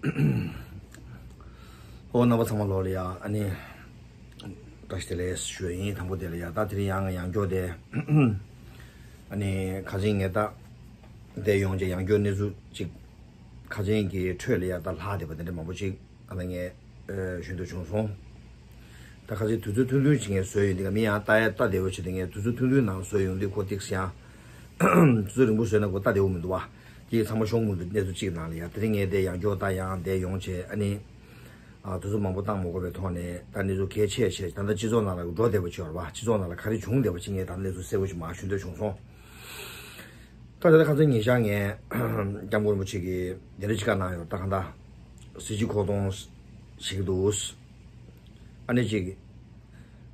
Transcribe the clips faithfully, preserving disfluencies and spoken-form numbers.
ཨོ་རྣམ་པ་ཚང་མ་ལོག་ལ་ཡ་ཨ་ནི་བཀྲ་ཤིས་བདེ་ལེགས་ཞུ་ཡ་ཡིན། དང་པོ་དེ་ལ་ཡ་ད་དེ་རིང་ཡང་ཡང་སྐྱོ་དེ་ཨ་ནི་ཁ་ཅིག་ངས་ད་དེ་ཡོང་ཅེས་ཡང་སྐྱོ་གནས་ཚུལ་ཅིག་ཁ་ཅིག་གི་ཁྲོད་ལ་ཡ་ད་ལྷག་བསྡད་པ་དེ་འདྲ་མང་པོ་ཅིག་ཨ་ལ་ངས་ཨེ་ཞུ་འདོད་བྱུང་སོང་། ད་ཁ་ཅིག་དུས་ཚོད་ཐུང་ཐུང་ཅིག་ངས་བཟོས་ཡོད་འདི་ག་མི་ཡང་ལྟ་ཡ་ལྟ་བདེ་བོ་བྱེད་དེ་ངས་དུས་ཚོད་ཐུང་ཐུང་ནང་བཟོས་ཡོང་དུས་ཁོ་ཏིག་སི་ཡང་དུས་ཚོད་རིང་པོ་བཟོས་ན་ཁོ་ལྟ་བདེ་བོ་མི་འདུག་བ། དེ་ཚང་མ་ཤོང་མི་འདུག་གནས་ཚུལ་གཅིག་ནང་ལ་ཡ་དེ་རིང་ངས་དེ་ཡང་སྐྱོ་ད་ཡང་དེ་ཡོང་བྱས་ཨ་ནི། ཨ་དུས་ཚོད་མང་པོ་བཏང་མ་དགོས་པའི་ཐོག་ནས་ད་གནས་ཚུལ་གལ་ཆེ་ཆེ་ད་ལྟ་སྤྱི་ཚོགས་ནང་ལ་འགྲོ་བསྡད་པ་ཅིག་ཡོད་རེད་བ། སྤྱི་ཚོགས་ནང་ལ་ག་རེ་བྱུང་བསྡད་པ་ཅིག་ངས་ད་གནས་ཚུལ་གསལ་པོ་ཞིག་མར་ཞུ་འདོད་བྱུང་སོང་། ད་ད་ལྟ་ཁ་སང་ཉིན་ཤར་ངས་སྐྱབས་མགོན་རིན་པོ་ཆེ་གིས་དེ་འདྲ་ཅིག་བཀའ་གནང་ཡོད། ད་གང་ལྟར་གཟི་བརྗིད་ཁོག་སྟོང་ཞིག་འདུག་ཨ་ནི་ཅིག་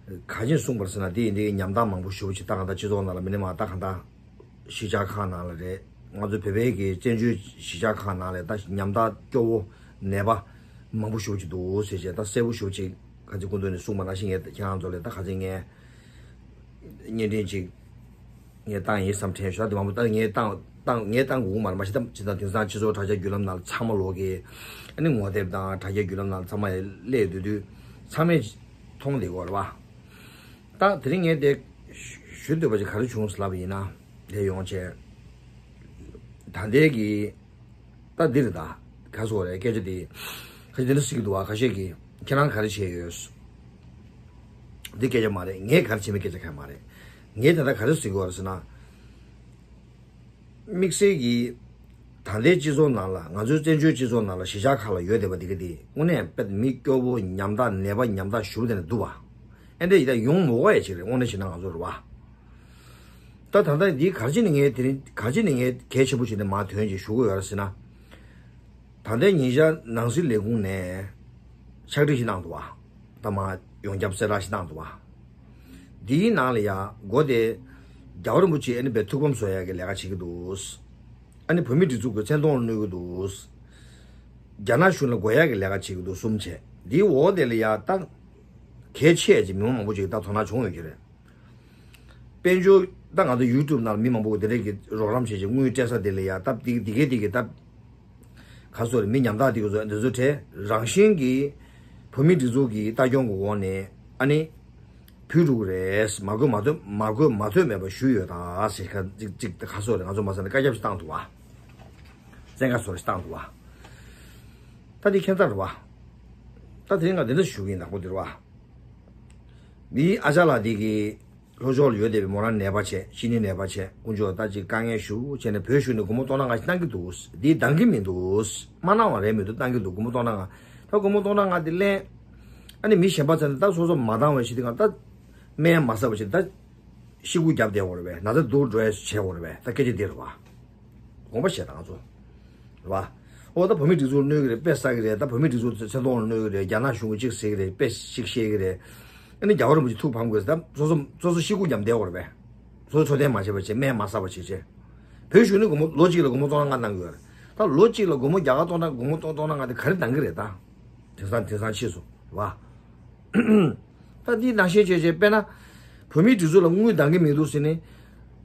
ག་ཅིག་གསུངས་པར་ཟེར་ན་དེ་ཡིན་དེ་ཉམ་ཐག་མང་པོ་ཞེ་པོ་ཅིག་ད་གང་ལྟར་སྤྱི་ཚོགས་ནང་ལ་མི་ནི་མ་ད་གང་ལྟར། གཞིས་ཆགས་ཁག་ནང་ལ་རེད། ང་ཚོ་བོད་པའི་གི་བཙན་བྱོལ་གཞིས་ཆགས་ཁག་ནང་ལ་ད་ཉམ་ཐག་སྐྱོ་བོ་ནད་པ་མང་པོ་ཞེ་པོ་ཅིག་འདུག་ཟེར་བྱས་ད་གསལ་པོ་ཞེ་པོ་ཅིག་ག་ཚོད་སྐུ་མདུན་ནས་གསུངས་པ་ནང་བཞིན་ངས་ཁྱེད་རང་ཚོ་ལ་ད་ག་ཚོད་ངས་བརྙན་འཕྲིན་ཅིག་ངས་བཏང་ཡིན་བསམ་དྲན་ཞོག་ད་དེ་མང་པོ་ད་ངས་བཏང་བཏང་ངས་བཏང་དགོས་མ་རེད། མ་གཞི་ད་ཇི་ལྟར་དེང་སང་སྤྱི་ཚོགས་དྲ་རྒྱ་བརྒྱུད་ལམ་ནང་ལ་ཚང་མ་ལོག་གི་ཨ་ནི་ངོ་དེབ་དང་དྲ་རྒྱ་བརྒྱུད་ལམ་ནང་ལ་ཚང་མ་སླེབས་སྡོད་དུས་ཚང་མས་མཐོང་བསྡད་ཡོད་རེད་བ། ད་དེ་རིང་ངས་དེ་ཞུ་འདོད་པ་ཅིག་ག་རེ་བྱུང་ཟེར་ལབ་པ་ཡིན་ན། དེ་ཡོང་བྱས། ད་ལྟའི་གི་ད་འདི་རེད་ད། ག་སོག་རེད་སྐད་ཆ་དེ། ཁ་ཤས་དེ་འདྲ་ཟེར་གི་འདུག་བ། ཁ་ཤས་ཀྱིས་ཁྱེད་རང་ག་རེ་བྱས་ཡོད། འདི་སྐད་ཆ་མ་རེད། ངས་ག་རེ་བྱས་མིན་སྐད་ཆ་གང་ཡང་མ་རེད། ངས་ད་ལྟ་ག་རེ་ཟེར་གི་ཡོད་རེད་ཟེར་ན། དམིགས་བསལ་གྱིས་ད་ལྟའི་སྤྱི་ཚོགས་ནང་ལ་ང་ཚོའི་བཙན་བྱོལ་སྤྱི་ཚོགས་ནང་ལ་གཞིས་ཆགས་ཁག་ལ་ཡོད་བསྡད་པ་འདི་ག་དེ་དངོས་གནས་དཔེ་མི་སྐྱོ་བོ་ཉམ་ཐག་ནད་པ་ཉམ་ཐག་ཞེ་པོ་དེ་འདྲ་འདུག་བ། ཨེ་འདྲ་ཡི་ད་ཡོང་མ་དགོས་ཡ་ཅིག་རེད། དངོས་གནས་བྱས་ན་ང་ཚོ་རེད་བ། ད་ད་ལྟ་འདི་ག་རེ་བྱས་ནས་ངས་དེ་རིང་ག་རེ་བྱས་ནས་ངས་གལ་ཆེན་པོ་བྱས་ནས་མར་དོན་ཅིག་ཞུ་གི་ཡོད་རེད་ཟེར་ན། ད་ལྟའི་ཉིན་ཤར་ནང་སྲིད་ལས་ཁུངས་ནས་ཕྱག་བྲིས་ཤིག་གནང་འདུག་བ། ད་མར་ཡོངས་ཁྱབ་གསལ་བསྒྲགས་ཤིག་གནང་འདུག་བ། འདིའི་ནང་ལ་ཡ་མགོ་དེ་རྒྱལ་བ་རིན་པོ་ཆེ་ཨ་ནི་པའི་ཐུགས་ཕམ་བཟོ་ཡ་གི་ལས་ཀ་བྱེད་ཀྱི་འདུག་ཨ་ནི་བོད་མིའི་སྒྲིག་འཛུགས་ཀྱི་མཚན་མཐོང་ལ་གནོད་ཀྱི་འདུག་རྒྱ་ནག་གཞུང་ལ་རྒོལ་ཡ་གི་ལས་ཀ་བྱེད་ཀྱི་འདུག་གསུམ་བྱས། འདིའི་འོག་དེ་ལ་ཡ་ད་གལ་ཆེ་ཅིག་མི་མང་མང་པོ་ཅིག་ད་དོ་སྣང་བྱུང་ཡོད་ཀྱི་རེད། དཔལ་འབྱོར་ད་ང་ཚོ་ཡུ་ཊུབ་ནང་ལ་མི་མང་པོ་དེ་འདྲས་ཀྱི་རོགས་རམ་བྱེད་ཅིག་དངུལ་སྤྲད་ས་དེ་ལ་ཡ་ད་དེ་དེ་གའི་དེ་གའི་ད་ག་སོ་རེད། མི་ཉམ་ཐག་དེ་ག་ཚོ་འདི་ཚོ་གྲས་རང་བཞིན་གྱིས་བོད་མིའི་སྒྲིག་འཛུགས་ཀྱི་ལྟ་སྐྱོང་གི་འོག་ནས་ཨ་ནི་བུད་འགྲོ་གི་རེད། མ་དགོས་མ་ཐོས་མ་དགོས་མ་ཐོས་མེད་པ་ཞུས་ཡོད་ད་ཟེར་ཁ་ཅིག་ཅིག་ད་ག་སོ་རེད། ང་ཚོ་མ་ཟེར་ན་བཀའ་ཁྱབ་ཞིག་བཏང་འདུག་བ། བཙན་བཀའ་སོ་རེ་ཞིག་བཏང་འདུག་བ། ད་དེ་ཁྱད་མཚར་རེད་བ། ད་དེ་རིང་ང་འདི་འདྲ་ཞུ་གི་ཡིན། དང་པོ་འདིར་བ། མིའི་ཨ་ཅག་ལགས་འདི་གི་ལྷོ་ཕྱོགས་ལ་ཡོད་བསྡད་པའི་མོ་རང་ནད་པ་བྱས། ཤི་ནི་ནད་པ་བྱས། དཀོན་མཆོག་ད་ཅིག་དཀའ་ངལ་ཞུ་བྱས་ནས་བོད་གཞུང་ནས་སྒོར་མོ་སྟོང་ཕྲག་ལྔ་ཞིག་གནང་གི་འདུག་འདི་འདང་གི་མི་འདུག་མ་གནང་བ་རེད་མི་འདུག་བཏང་གི་འདུག་སྒོར་མོ་སྟོང་ཕྲག་ལྔ། ད་སྒོར་མོ་སྟོང་ཕྲག་ལྔ་འདི་ལེན། ཨ་ནི་མི་གཞན་པ་ཚོ་ནི་ད་སོ་སོ་མ་བཏང་བའི་ཕྱིར་དེ་གང་ད། སྨན་མ་ཟ་བ་ཕྱིར་ད། ཤི་སྒུག་རྒྱབ་བསྡད་ཡོད་རེད་པས། ན་ཚ་འདུག་འགྲོ་ཡ་བྱས་ཡོད་རེད་པས། ད་སྐད་ཆ་འདི་རེད་བ། དགོངས་པ་བཞེས་དང་ང་ཚོ། རེད་བ། ཨོ་ད་བོད་མི་སྒྲིག་འཛུགས་གནོད་གི་རེད། དཔེ་བསགས་གི་རེད། ད་བོད་མི་སྒྲིག་འཛུགས་མཚན་མཐོང་ལ་གནོད་གི་རེད། རྒྱ་ནག་གཞུང་གིས་གཅིག་ཟེར་གི་རེད། དཔེ་གཅིག་བཤད་གི་རེད། ཨ་ནི་རྒྱལ་བ་རིན་པོ་ཆེ་ཐུགས་ཕམ་དགོས་ཟེར། ད་སོ་སོ་སོ་སོ་ཤི་སྒུག་རྒྱབ་བསྡད་ཡོད་རེད་པས། སོ་སོ་འཕྲོད་བསྟེན་མ་བྱས་པ་བྱས། སྨན་མ་ཟ་བ་བྱས་བྱས། བོད་གཞུང་ནས་སྒོར་མོ་ལོ་གཅིག་ལ་སྒོར་མོ་སྟོང་ཕྲག་ལྔ་གནང་གི་ཡོད་རེད། ད་ལོ་གཅིག་ལ་སྒོར་མོ་རྒྱ་གར་སྟོང་ཕྲག་སྒོར་མོ་སྟོང་སྟོང་ཕྲག་ལྔ་དེ་ག་རེ་འདང་གི་རེད་ད། དེང་སང་དེང་སང་ཕྱིས་སུ་རེད་བ། ད་འདི་ནང་བཤད་བྱས་བྱས་དཔེར་ན། བོད་མིའི་སྒྲིག་འཛུགས་ལ་དངུལ་འདང་གི་མི་འདུག་ཟེར་ནས།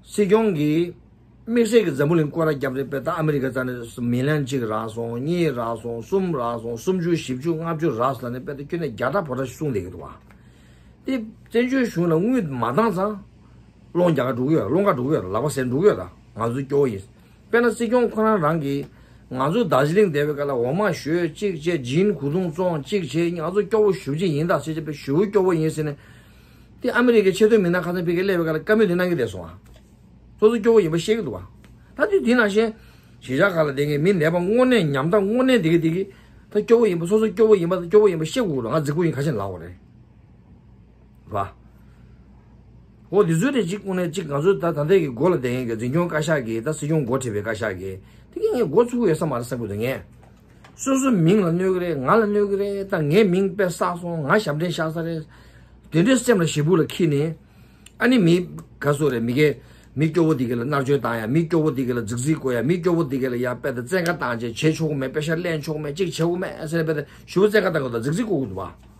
སྲིད་སྐྱོང་གིས་དམིགས་བསལ་གྱི་འཛམ་བུ་གླིང་སྐོར་ར་བརྒྱབ་རེད་པས། ད་ཨ་མི་རི་ཀ་རྩ་ནས་མི་ལན་གཅིག་རག་སོང་། གཉིས་རག་སོང་། གསུམ་རག་སོང་། སུམ་ཅུ་བཞི་བཅུ་ལྔ་བཅུ་རག་སོང་ལབ་ནས་དཔེ་ད་ཁྱོན་ནས་བརྒྱ་ཕྲག་བག་ཕྲག་ཞིག་གསུངས་བསྡད་ཀྱི་འདུག་བ། དེ་བཙན་བྱོལ་གཞུང་ལ་དངུལ་མ་བཏང་ཙང་། སློང་རྒྱག་ག་འགྲོ་གི་ཡོད། སློང་ག་འགྲོ་གི་ཡོད། ལག་པ་ཟས་འགྲོ་གི་ཡོད། ད་ང་ཚོ་སྐྱོ་བོ་ཡིན། དཔེར་ན་སྲིད་སྐྱོང་ཁོ་རང་རང་གིས་ང་ཚོ་རྡོ་རྗེ་གླིང་བསྡད་པའི་སྐབས་ལ་འོ་མ་ཞོས་གཅིག་བྱས། ཇིན་གོས་ཐུང་བཙོང་གཅིག་བྱས། ང་ཚོ་སྐྱོ་བོ་ཞེ་པོ་ཅིག་ཡིན་ད་ཟེར་བྱས་པའི་ཞེ་པོ་སྐྱོ་བོ་ཡིན་ཟེར་ནས། དེ་ཨ་མི་རི་ཀའི་ཆེས་མཐོའི་མི་སྣ་ཁ་སང་ཕ་གིར་སླེབས་པའི་སྐབས་ལ་བཀའ་མོལ་དེ་གནང་གི་བསྡད་སོང་ཨ། སོ་སོ་སྐྱོ་བོ་ཡིན་པ་ཤེས་ཀྱི་འདུག་བ། ད་དུས་དེ་ནང་བཞིན་གཞིས་ཆགས་ཁག་ལ་བསྡད་མཁན་མི་ནད་པ་དངོས་གནས་ཉམ་ཐག་དངོས་གནས་དེ་གི་དེ་གི་ད་སྐྱོ་བོ་ཡིན་པ། སོ་སོ་སྐྱོ་བོ་ཡིན་པ་དང་སྐྱོ་བོ་ཡིན་པ་ཤེས་དགོས་རེད། ང་རྫིག་པོ་ཡིན་ཁ་ཤས་ལབ་དགོས་རེད། རེད་བ། འོ་འདི་ཚོའི་གྲས་གཅིག་དངོས་གནས་གཅིག་ང་ཚོ་ད་ད་ལྟའི་གི་འགོ་ལ་བསྡད་མཁན་གྱི་འཛིན་སྐྱོང་བཀའ་ཤག་གིས། ད་སྲིད་སྐྱོང་འགོ་ཁྲིད་པའི་བཀའ་ཤག་གིས་དེ་གི་ངས་འགོ་ཚུགས་ཡོད་ས་མ་རེད་བསམ་གྱི་འདུག་ངས། སོ་སོའི་མིང་ལ་གནོད་གི་རེད། ང་ལ་གནོད་གི་རེད། ད་ངའི་མིང་དཔེ་བསགས་སོང་། ང་ཞབས་འདྲེན་བཞག་ས་རེད། དེ་འདྲའི་སེམས་ལ་ཞེ་ཕུགས་ལ་འཁྱེར་ནས། ཨ་ནི་མི་ག་སོ་རེད། མི་གེ་མི་སྐྱོ་བོ་དེ་ག་ལ་མནར་གཅོད་བཏང་ཡ། མི་སྐྱོ་བོ་དེ་ག་ལ་རྫིག་རྫིག་བཀོད་ཡ། མི་སྐྱོ་བོ་དེ་ག་ལ་ཡ་དཔེ་ད་བཙན་བཀའ་བཏང་བྱས་བྱེད་ཆོག་གི་མེད། པེ་ཤ་ལེན་ཆོག་གི་མེད། གཅིག་བྱེད་དགོས་མེད་ཟེར་ནས་དཔེ་ད་ཞེ་པོ་བཙན་བཀའ་བཏང་གི་འདུག་རྫིག་རྫིག་བཀོད་གི་འདུག་བ།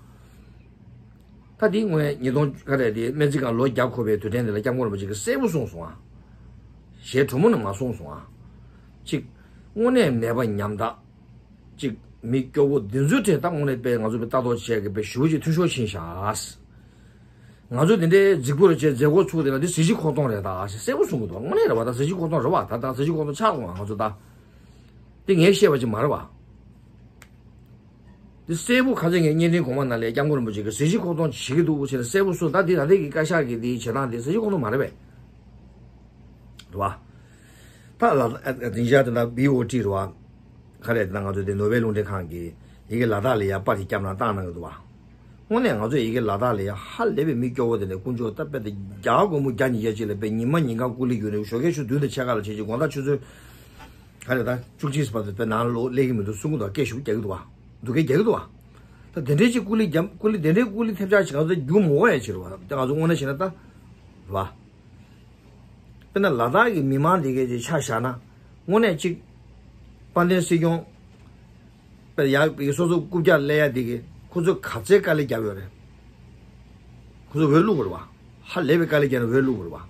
ད་དེ་ངོས་ཉིས་སྟོང་ག་རེ་དེ་སྨན་རྩིས་ཁང་ལོ་བརྒྱ་འཁོར་བའི་དུས་དྲན་དེ་ལ་སྐྱབས་མགོན་རིན་པོ་ཆེ་གིས་གསལ་པོ་གསུངས་སོང་ཨ། ཞེ་དྲོན་མོ་ནས་མ་གསུངས་སོང་ཨ། གཅིག་དངོས་གནས་ནད་པ་ཉམ་ཐག་གཅིག་ མི་སྐྱོ་བོ་འདི་ཚོའི་གྲས་ད་དངོས་གནས་དཔེ་ང་ཚོ་དཔེ་ལྟ་རྟོག་བྱེད་ཀྱི་དཔེ་ཞེ་པོ་ཅིག་འཐུས་ཤོར་ཕྱིན་ཤག། ང་ཚོ་དེ་འདྲའི་རྫིག་པོ་རེ་བྱས་མཛད་སྒོ་ཚུགས་དེ་ལ་འདི་གཟི་བརྗིད་ཁོག་སྟོང་རེད་ད་ཞེས་གསལ་པོ་གསུང་གི་འདུག། དངོས་གནས་རེད་བ། ད་གཟི་བརྗིད་ཁོག་སྟོང་རེད་བ། ད་ད་གཟི་བརྗིད་ཁོག་སྟོང་ཆགས་སོང་བ། ང་ཚོ་ད་འདི་ངས་བཤད་པ་ཅིག་མ་རེད་བ། འདི་གསལ་པོ་ཁ་སང་ངས་བརྙན་འཕྲིན་གོང་མ་ནང་ལ་སྐྱབས་མགོན་རིན་པོ་ཆེ་གིས་གཟི་བརྗིད་ཁོག་སྟོང་བྱེད་ཀྱི་འདུག་ཟེར་ནས་གསལ་པོ་གསུངས། ད་འདི་ད་ལྟའི་གི་བཀའ་ཤག་གི་འདིའི་བྱེད་སྟངས་འདི་གཟི་བརྗིད་ཁོག་སྟོང་མ་རེད་པས། རེད་བ། ད་ལ་ཨ་ཨ་དེང་ཞག་དེ་ད་བི་ཨོ་ཊི་རེད་བ། ག་རེ་ད་ང་ཚོ་དེ་ནོར་ཝེ་རླུང་འཕྲིན་ཁང་གིས་ཡ་གི་ལ་དྭགས་ལ་ཡ་པར་ཞིག་བརྒྱབ་ན་བཏང་གནང་གི་འདུག་བ། དངོས་གནས་ང་ཚོ་ཡ་གི་ལ་དྭགས་ལ་ཡ་ཧ་ལས་པའི་མི་སྐྱོ་བོ་དེ་འདྲ་དཀོན་མཆོག་ད་དཔེ་དེ་རྒྱ་གར་སྒོར་མོ་བརྒྱ་ཉིས་བརྒྱ་ཅིག་ལ་དཔེ་ཉི་མ་ཉིན་གང་ཀུ་ལི་རྒྱུག་ནས་ཞོགས་ཀས་ཆུ་བདུན་དང་ཕྱེད་ཀ་ལ་བྱེད་ཅིག་དགོང་དག་ཆུ་ཚོད་ག་རེ་ད་བཅུ་གཅིག་བར་དུ་དཔེ་ནང་ལོགས་སླེབས་ཀྱི་མི་འདུག་གསུང་གི་འདུག། སྐད་ཤུགས་རྒྱག་གི་འདུག་བ། སྡུག་སྐད་རྒྱག་གི་འདུག་བ། ད་དེ་འདྲའི་ཅིག་ཀུ་ལི་རྒྱབ་ཀུ་ལི་དེ་འདྲའི་ཀུ་ལི་ཐེབས་ཆག་ཅིག་ང་ཚོ་རྒྱུག་མ་དགོས་ཡ་ཅིག་རེད་བ། དེ་ང་ཚོ་དངོས་གནས་བྱས་ན་ད་རེད་བ། དཔེར་ན་ལ་དྭགས་ཀྱི་མི་མང་དེ་གས་ཀྱི་ཆ་བཞག་ན། དངོས་གནས་གཅིག་དཔལ་ལྡན་སྲིད་སྐྱོང་དཔེར་ཡག་པའི་སོ་སོ་རྐུབ་བཀྱག་སླེབས་ཡ་དེ་གས་ཁོ་ཚོས་ག་ཚད་དཀའ་ལས་བརྒྱབ་ཡོད་རེད། ཁོ་ཚོ་འོས་བླུགས་པ་རེད་བ། ཧ་ལས་པའི་དཀའ་ལས་བརྒྱབ་ནས་འོས་བླུགས་པ་རེད་བ།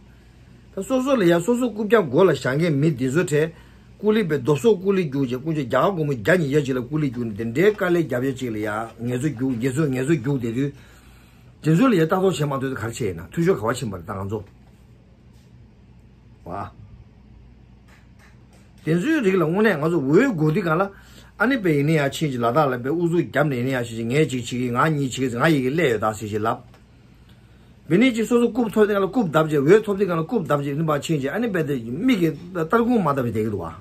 ད་སོ་སོ་ལ་ཡ་སོ་སོ་རྐུབ་བཀྱག་མགོ་ལ་བཞག་མཁན་མི་འདི་ཚོ་གྲས་ཀུ་ལི་པའི་རྡོབ་སོག་ཀུ་ལི་རྒྱུག་བྱས་དཀོན་མཆོག་རྒྱ་གར་སྒོར་མོ་བརྒྱ་ཉིས་བརྒྱ་ཅིག་ལ་ཀུ་ལི་རྒྱུག་ནས་དེ་འདྲའི་དཀའ་ལས་བརྒྱབ་ཡ་ཅིག་ལ་ཡ་ངལ་རྩོལ་རྒྱུག་ངལ་རྩོལ་ངལ་རྩོལ་རྒྱུག་བསྡད་དུས། དེ་ཚོ་ལ་ཡ་ལྟ་རྟོག་བྱེད་མ་ཐུབ་དུས་ག་རེ་བྱས་ཡིན་ན་འཐུས་ཤོར་ག་བ་ཕྱིན་པ་རེད་ད་ང་ཚོ། བ། དེ་ཚོའི་རིགས་ལ་དངོས་གནས་ང་ཚོ་འོས་དགོས་དུས་གང་ལ་ཨ་ནི་དཔེ་ཡིན་ན་ཡང་ཕྱིན་ཅིག་ལ་དྭགས་ལ་དཔེ་ཨུ་ཚུགས་བརྒྱབ་ནས་ཡིན་ན་ཡང་ཕྱིན་ཅིག་ངས་ཅིག་བྱེད་ཀྱི་ང་གཉིས་བྱེད་ཀྱི་ང་ཡི་གེ་སླེབས་ཡོད་ད་ཟེར་ཞིག་ལབ། དཔེ་ནི་ཅིག་སོ་སོ་རྐུབ་ཐོབ་དུས་གང་ལ་རྐུབ་བརྡབ་བྱས་འོས་ཐོབ་དུས་གང་ལ་རྐུབ་བརྡབ་བྱས་ནི་པ་ཕྱིན་ཅིག་ཨ་ནི་དཔེ་དེ་མིག་གིས་སྟར་ཁུང་མ་བཏབ་པའི་བསྡད་ཀྱི་འདུག་བ།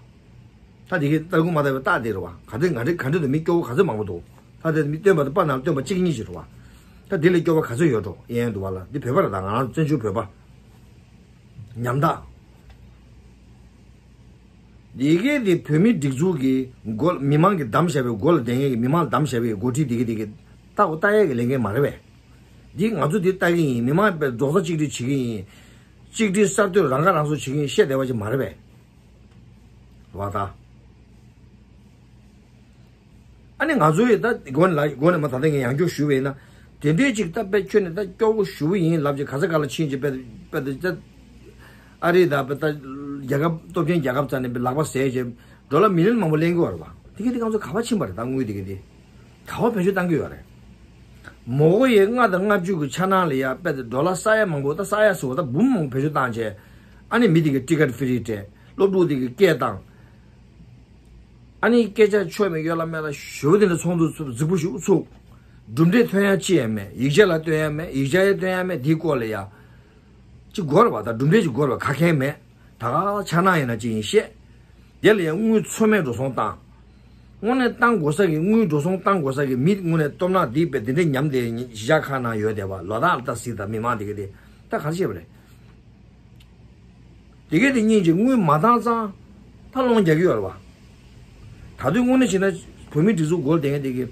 ད་དེ་གི་སྟར་ཁུང་མ་བཏབ་པའི་རྟགས་དེ་རེད་བ། ག་ཚོད་ང་འདྲ་ག་འདྲ་དུ་མི་སྐྱོ་བོ་ག་ཚོད་མང་པོ་འདུག། ད་དེ་མི་སྟོན་པ་དང་པར་ནང་སྟོན་པ་གཅིག་གཉིས་ཤིག་རེད་བ། ད་དེ་ལས་སྐྱོ་བ་ག་ཚོད་ཡོད་འགྲོ་ཨེ་ཡན་འདུག་བ་ལ་འདི་བོད་པ་རེད་ད་ང་རང་བཙན་བྱོལ་བོད་པ། ཉམ་ཐག་འདི་གའི་དེ་བོད་མི་སྒྲིག་འཛུགས་ཀྱི་མགོ་མི་མང་གིས་བདམས་བཞག་པའི་མགོ་ལ་བསྡད་མཁན་གྱི་མི་མང་བདམས་བཞག་པའི་འགོ་ཁྲིད་འདི་གི་འདི་གི་ལྟ་བ་ལྟ་ཡས་ཀྱི་ལས་འགན་མ་རེད་པས། འདི་ང་ཚོ་འདི་ལྟ་གི་ཡིན་མི་མང་པའི་རྡོག་རྩ་གཅིག་སྒྲིལ་བྱེད་ཀྱི་ཡིན། གཅིག་སྒྲིལ་གསར་གཏོད་རང་ཁ་རང་གསོ་བྱེད་ཀྱི་ཡིན་བཤད་བསྡད་པ་ཅིག་མ་རེད་པས། རེད་བ་ད། ཨ་ནི་ང་ཚོ་ཡི་ད་སྒོ་ནས་ལ་སྒོ་ནས་མ་ད་ལྟ་ངས་ཡང་བསྐྱར་ཞུས་པ་ཡིན་ན། དེ་འདྲའི་ཅིག་ད་དཔེ་ཁྱོད་ནས་ད་སྐྱོ་བོ་ཞུ་བོ་ཡིན་ལབ་ཅིག་ག་ས་ག་ལ་ཕྱིན་ཅིག་དཔེ་དཔེ་ད་ད་ཨ་རི་ད་དཔེ་ད་རྒྱལ་ཁབ་སྟོབས་ཆེན་རྒྱལ་ཁབ་རྩ་ནས་དཔེ་ལག་པ་ཟས་ཅིག་ཌོ་ལར་མི་ལི་ཡོན་མང་པོ་ལེན་གི་ཡོད་རེད་བ། དེ་གི་དེ་ང་ཚོ་ག་བ་ཕྱིན་པ་རེད་ད་དངུལ་དེ་གི་དེ། ག་བ་བེད་སྤྱོད་བཏང་གི་ཡོད་རེད། མོ་གོ་ཡའི་ལྔ་དང་ལྔ་བཅུ་གི་ཆ་ནང་ལ་ཡ་དཔེ་ད་ཌོ་ལར་ས་ཡ་མང་པོ་ད་ས་ཡ་ཟེར་བ་ད་འབུམ་མང་པོ་བེད་སྤྱོད་བཏང་བྱས། ཨ་ནི་མི་དེ་གི་ཊི་ཀེ་ཊི་ཕི་རི་སྤྲད། སློབ་ཕྲུག་དེ་གི་སྐད་བཏང་། ཨ་ནི་སྐད་ཆ་ཆོད་མེད་གཡོ་ལ་མེད་ལ་ཞུ་བ་དེ་འདྲ་ཚོགས་འདུ་ཚུགས་རྫིག་པོ་ཞིག་ཚུགས། གྲུབ་འབྲས་ཐོན་ཡ་ཅི་ཡང་མེད། ཡིག་ཆ་ལ་སྟོན་ཡ་མེད། ཡིག་ཆ་ཡང་སྟོན་ཡ་མེད། དེའི་སྐོར་ལ་ཡ་ཅི་དགོས་རེད་བ། ད་གྲུབ་འབྲས་ཅིག་དགོས་རེད་བ། ག་གེ་མེད། ད་ག་ཆ་ནང་ཡིན་ན་ཅི་ཡིན་བཤད། དེ་ལ་ཡང་དངུལ་ཚོད་མེད་འགྲོ་སོང་བཏང་། དངོས་གནས་བཏང་དགོས་ས་གི་དངུལ་འགྲོ་སོང་བཏང་དགོས་ས་གི་མི་དངོས་གནས་སྟོབས་ནག་འདི་དཔེ་དེ་འདྲའི་ཉམས་དེ་གཞིས་ཆགས་ཁག་ནང་ཡོད་བསྡད་པ་ལ་དྭགས་ལ་ད་གཟིགས་དང་མི་མང་དེ་གི་དེ་ད་ག་རེ་བཤད་པ་རེད། དེ་གས་དེ་སྙིང་རྗེ། དངུལ་མ་བཏང་ཙང་ད་སློང་རྒྱག་གི་ཡོད་རེད་བ། ད་དུང་དངོས་གནས་བྱས་ན་བོད་མིའི་སྒྲིག་འཛུགས་སྒོ་ལ་བསྡད་མཁན་དེ་གས་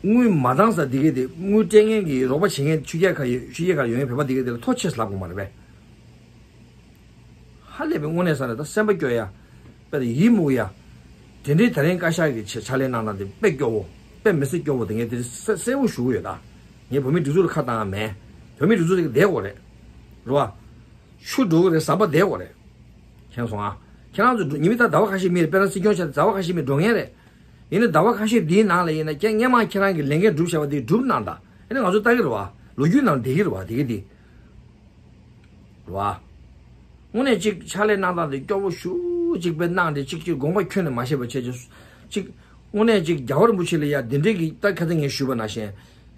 དངུལ་མ་བཏང་ཙང་དེ་གས་དེ་དངུལ་སྤྲད་མཁན་གྱི་རོགས་པ་བྱེད་མཁན་ཕྱི་རྒྱལ་ཁག་ཡོད་ཕྱི་རྒྱལ་ཁག་ཡོད་མཁན་བོད་པ་དེ་གས་དེ་ལ་ཐོ་ཆད་ལབ་དགོས་མ་རེད་པས། ཧ་ལས་པའི་དངོས་གནས་ས་ནས་ད་སེམས་པ་སྐྱོ་ཡ། དཔེ་དེ་ཡིད་མུག་ཡ། དེ་འདྲའི་ད་རིང་བཀའ་ཤག་གི་ཕྱག་ལས་གནང་སྟངས་དེ་དཔེ་སྐྱོ་བོ། དཔེ་མི་སྲིད་སྐྱོ་བོ་དེ་ངས་དེ་གསལ་པོ་ཞུ་གི་ཡོད་ད། ངས་བོད་མིའི་སྒྲིག་འཛུགས་ལ་ཁ་བཏང་ཡ་མེད། བོད་མིའི་སྒྲིག་འཛུགས་དེ་ག་བསྡད་དགོས་རེད། རེད་བ། ཆུ་འགྲོ་གི་རེད། ཟམ་པ་བསྡད་དགོས་རེད། མཁྱེན་སོང་ཨ། ཁྱེད་རང་ཚོ་ཉི་མ་ད་ཟླ་བ་ཁ་ཤས་མི་རེད། དཔེར་ན་སྲིད་སྐྱོང་བྱས་ཏེ་ཟླ་བ་ཁ་ཤས་མི་འགྲོ་མཁན་རེད། ཡིན་ནའི་ཟླ་བ་ཁ་ཤས་འདིའི་ནང་ལ་ཡིན་ན་ཁྱེད་སྔན་མ་ཁྱེད་རང་གི་ལས་འགན་སྒྲུབ་བྱས་པ་དེ་སྒྲུབ་གནང་དང་། ཡིན་ནའི་ང་ཚོ་ལྟ་གི་རེད་བ། ལོ་རྒྱུས་ནང་བསྡད་ཀྱི་རེད་བ་དེ་གི་དེ། རེད་བ། དངོས་གནས་ཅིག་ཕྱག་ལས་གནང་སྟངས་དེ་སྐྱོ་བོ་ཞེ་ཅིག་དཔེ་གནང་སྟེ་ཅིག་ཅིག་དགོངས་པ་ཁྱོན་ནས་མ་བཞེས་པ་བྱས་ཅིག་ཅིག་དངོས་གནས་ཅིག་རྒྱལ་བ་རིན་པོ་ཆེ་ལ་ཡ་འདི་འདྲའི་གི་ད་ཁ་སང་ངས་ཞུས་པ་ནང་བཞིན།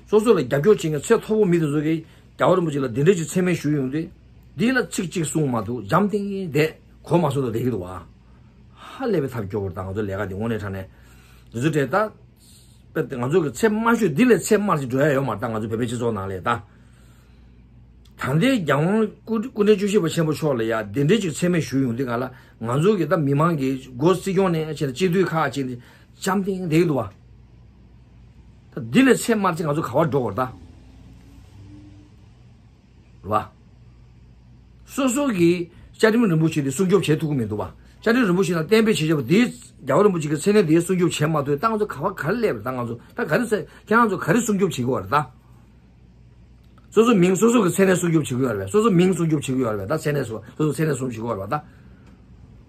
སོ་སོ་ལ་རྒྱབ་སྐྱོར་བྱེད་མཁན་ཚད་མཐོ་པོ་མི་དེ་ཚོ་གིས་རྒྱལ་བ་རིན་པོ་ཆེ་ལ་འདི་འདྲའི་ཅིག་མཚན་སྨད་ཞུས་ཡོང་དུས། འདི་ལ་ཚིག་གཅིག་གསུངས་མ་ཐུབ། འཇམ་ཐིང་ཐིང་བསྡད། གོ་མ་སོང་དང་བསྡད་ཀྱི་འདུག་བ། ཧ་ལས་པའི་ཐབས་སྐྱོ་པོ་རེད་ད་ང་ཚོ་ལས་ཀ་འདི་དངོས་གནས་དྲང་གནས། འདི་ཚོ་གྲས་ད། དཔེ་ང་ཚོ་གི་ཚད་དམའ་ཤོས་འདི་ལས་ཚད་དམར་ཅིག་འགྲོ་ཡ་ཡོད་མ་རེད་ད་ང་ཚོ་བོད་པའི་སྤྱི་ཚོགས་ནང་ལས་ད། ད་ལྟའི་རྒྱལ་དབང་སྐུ་སྐུ་ཕྲེང་བཅུ་བཞི་པ་ཆེན་པོ་མཆོག་ལ་ཡ་དེ་འདྲའི་ཅིག་མཚན་སྨད་ཞུས་ཡོང་དུས་ག་ལ་ང་ཚོ་གི་ད་མི་མང་གི་སྒོ་སྲིད་སྐྱོང་ནས་བྱས་ན་སྤྱི་འཐུས་ཁག་ཅིག་འཇམ་ཐིང་བསྡད་ཀྱི་འདུག་བ། ད་འདི་ལས་ཚད་དམར་ཅིག་ང་ཚོ་ག་བར་འགྲོ་དགོས་རེད་ད། རེད་བ། སོ་སོ་གིས་བཅའ་ཁྲིམས་རིན་པོ་ཆེ་དེ་སྲུང་སྐྱོབ་བྱེད་ཐུབ་ཀྱི་མི་འདུག་བ། བཅའ་ཁྲིམས་རིན་པོ་ཆེ་ནང་གཏན་འབེབས་བྱས་བྱས་པ་དེ་རྒྱལ་བ་རིན་པོ་ཆེ་གི་མཚན་གནས་དེ་སྲུང་སྐྱོབ་བྱས་མ་ཐུབ་ད་ང་ཚོ་ག་བ་ག་རེ་སླེབས་རེད་ད་ང་ཚོ་ད་ག་རེ་ཟེར་ཁྱེད་རང་ཚོ་ག་རེ་སྲུང་སྐྱོབ་བྱེད་དགོས་རེད་ད། སོ་སོ་མིང་སོ་སོ་གི་མཚན་གནས་སྲུང་སྐྱོབ་བྱེད་ཀྱི་ཡོད་རེད་པས། སོ་སོ་མིང་སྲུང་སྐྱོབ་བྱེད་ཀྱི་ཡོད་རེད་པས། ད་མཚན་གནས་སོ་སོ་སོ་མཚན་གནས་སྲུང་སྐྱོབ་བྱེད་ཀྱི་ཡོད་རེད་པ་ད།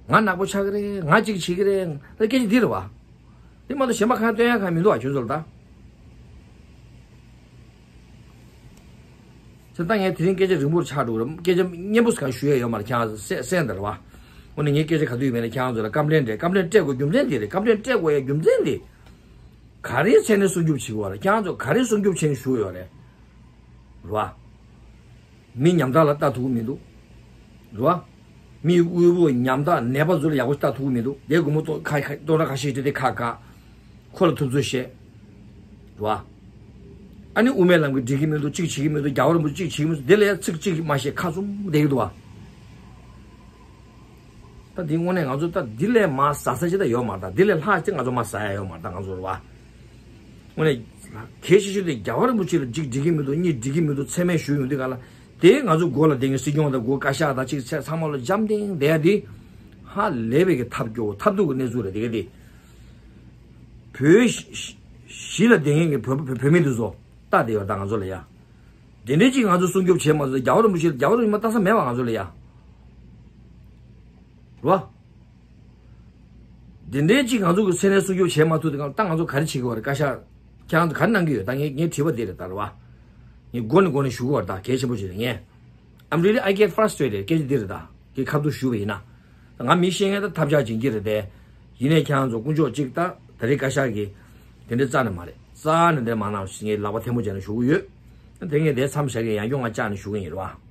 ང་ནག་པོ་ཆགས་ཀྱི་རེད། ང་གཅིག་བྱེད་ཀྱི་རེད། ད་སྐད་ཆ་འདི་རེད་པ། དེ་མ་གཏོགས་གཞན་པ་གང་སྟོན་ཡ་གང་མི་འདུག་བ། ཁྱོད་ཚོ་ལ་ད། ཚེ་ད་ངས་དེ་རིང་སྐད་ཆ་རིང་པོར་ཆགས་འགྲོ་ར། སྐད་ཆ་སྙན་པོ་གང་ཞུ་ཡ་ཡོད་མ་རེད། ཁྱེད་རང་ཚོ་གསན་གསན་དང་ར་བ། འོ་ན་ངའི་སྐད་ཆ་ག་དུས་ཡིན་མིན་ལ་ཁྱེད་རང་ཚོ་ལ་ཀམ་པི་ལེན་སྤྲད། ཀམ་པི་ལེན་སྤྲད་དགོས་རྒྱུ་མཚན་དེ་རེད། ཀམ་པི་ལེན་སྤྲད་དགོས་ཡ་རྒྱུ་མཚན་དེ། ག་རེའི་མཚན་ནས་སྲུང་སྐྱོབ་བྱེད་དགོས་ར། ཁྱེད་རང་ཚོ་ག་རེ་སྲུང་སྐྱོབ་བྱེད་ནས་བཞུགས་ཡོད་རེད། རེད་བ། མི་ཉམ་ཐག་ལ་ལྟ་ཐུབ་ཀྱི་མི་འདུག་རེད་བ། མི་དབུལ་པོ་ཉམ་ཐག་ནད་པ་ཚོ་ལ་ཡག་པོ་ལྟ་ཐུབ་ཀྱི་མི་འདུག་དེ་དགོང་མོ་ལྟོ་ཁ་ཁ་ལྟོ་འདྲ་ཁ་ཤས་དེ་དེ་ཁ་བཀག་ཁོ་ལ་ཐུབ་ཚོད་བཤད། རེད་བ། ཨ་ནི་དབུ་མའི་ལམ་གྱི་འགྲིག་གི་མི་འདུག་གཅིག་བྱེད་ཀྱི་མི་འདུག་རྒྱལ་བ་རིན་པོ་ཆེ་གཅིག་བྱེད་ཀྱི་མི་འདུག་དེ་ལ་ཡང་ཚིག་གཅིག་མ་བཤད་ཁ་བཙུམ་བསྡད་ཀྱི་འདུག་བ། ད་འདི་དངོས་གནས་ང་ཚོ་ད་འདི་ལས་མ་ཟ་ས་ཅི་ད་ཡོད་མ་རེད། ད་འདི་ལས་ལྷག་ཅིག་ང་ཚོ་མ་ཟ་ཡ་ཡོད་མ་རེད། ད་ང་ཚོ་རེད་བ། དངོས་གནས་གལ་ཆེ་ཤོས་དེ་རྒྱལ་བ་རིན་པོ་ཆེ་ལ་གཅིག་འགྲིག་གི་མི་འདུག་གཉིས་འགྲིག་གི་མི་འདུག་མཚན་སྨད་ཞུས་ཡོང་དུས་ག་ལ། དེ་ང་ཚོ་མགོ་ལ་བསྡད་མཁན་སྲིད་སྐྱོང་དང་མགོ་བཀའ་ཤག་དང་གཅིག་ཚང་མ་ལ་འཇམ་ཐིང་བསྡད་ཡ་དེ། ཧ་ལས་པའི་གི་ཐབས་སྐྱོ་བོ་ཐབས་སྡུག་གི་གནས་ཚུལ་རེད་དེ་ག་དེ། བོད་གཞིས་ལ་བསྡད་མཁན་གྱི་བོད་བོད་མི་འདི་ཚོ་ལྟ་བསྡད་ཡོད་ད་ང་ཚོ་ལ་ཡ། དེ་འདྲའི་ཅིག་ང་ཚོ་སྲུང་སྐྱོབ་བྱས་མ་ཚོ་རྒྱལ་བ་རིན་པོ་ཆེ་རྒྱལ་བ་རིན་པོ་ཆེ་ལྟ་ས་མེད་པ་ང་ཚོ་ལ་ཡ། རེད་བ། དེ་འདྲའི་ཅིག་ང་ཚོ་གི་མཚན་གནས་སྲུང་སྐྱོབ་བྱས་མ་ཐུབ་དེ་གང་ལྟ་ང་ཚོ་ག་རེ་བྱེད་ཀྱི་བ་རེད། བཀའ་ཤག་ཁྱེད་རང་ཚོ་ག་རེ་གནང་གི་ཡོད། ད་ངས་ངས་དྲིས་པ་དེ་རེད་ད་རེད་བ། ངས་མགོ་ནས་མགོ་ནས་ཞུ་གི་བ་རེད་ད། གལ་ཆེན་པོ་ཞིག་རེད། ངས་I'm really, I get frustrated. སྐད་ཆ་འདི་རེད་ད། ངས་ཁ་ཐུག་ཞུ་བ་ཡིན་ན། ད་ང་མི་ཤེས་མཁན་ད་ཐབས་ཆག་བྱེད་ཀྱི་རེད་དེ། ཡིན་ནའི་ཁྱེད་རང་ཚོ་དཀོན་མཆོག་གཅིག་ད་ད་རེས་བཀའ་ཤག་གིས་དེ་འདྲའི་རྩ་ནས་མ་རེད། རྩ་ནས་དེ་མ་གནང་ཞེས་ངས་ལག་པ་ཐལ་མོ་སྦྱར་ནས་ཞུ་གི་ཡོད། དེ་ངས་དེ་མཚམས་བཞག་གི་ཡང་སྐྱོ་ང་བཅག་ནས་ཞུ་གི་ཡིན་རེད་བ།